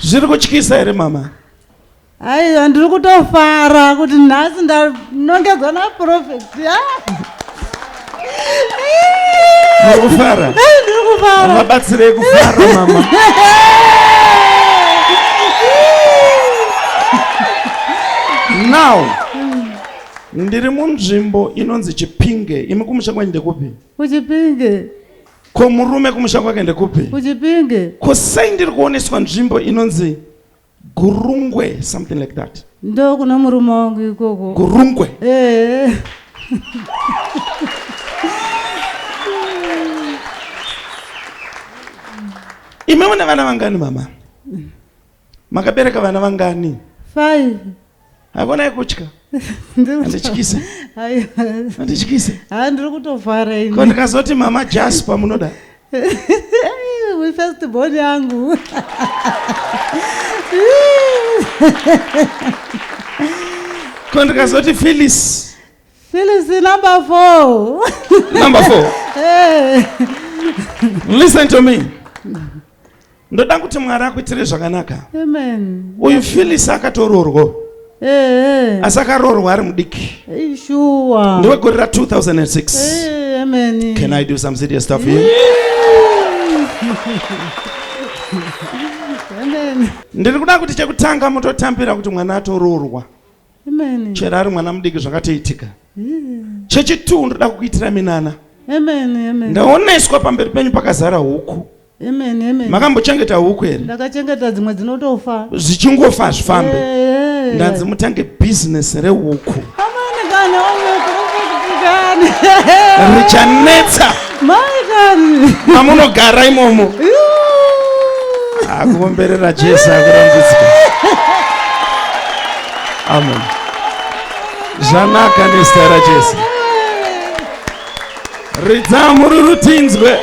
Zviri kutyisa here mama? Aiwa, ndiri kutofara kuti nhasi ndanongedzwa naprofet. Muri kufara? Ndiri kufara. Vabatsirei kufara mama. Now, ndiri munzvimbo inonzi Chipinge. Imi kumusha kwenyu ndekupi? Kuchipinge. Ko murume kumusha kwake ndekupi? Kuchipinge. Ko sei ndiri kuoneswa nzvimbo inonzi Gurungwe, something like that? Ndo kuna murume wangu ikoko. Gurungwe. Eh. Imi mune vana vangani mama? Makabereka vana vangani? 5. Hakonai kutya. Handityise. Handityise. Ha ndiri kutofara ini. Ko ndikazoti mama Jasper munoda? We first born yangu. Ko ndikazoti Phyllis. Phyllis number 4. Number 4. Hey. Listen to me. Ndoda kuti Mwari akuitire zvakanaka. Amen. Uyu Phyllis akatoroorwa. Eh. Asi akaroorwa ari mudiki. Sure. Ndiwe gore ra 2006. Eh, amen. Can I do some serious stuff here? Amen. Ndiri kuda kuti chekutanga mutotambira kuti mwana atoroorwa. Amen. Chero ari mwana mudiki zvakatoitika. Chechitu ndoda kukuitira minana. Amen, amen. Ndaoneswa pamberi penyu pakazara huku. Amen, amen. Makambochengeta huku here? Ndakachengeta dzimwe dzinotofa. Zvichingofa hazvifambe. Eh. Ndanzi mutange business rehuku. Amani kana kani. Richanetsa. Mai kani. Mamunogara imomo. Akuomberera Jesu akurambidzika. Amen. Zvanaka nezita raJesu. Ridza mururu tinzwe.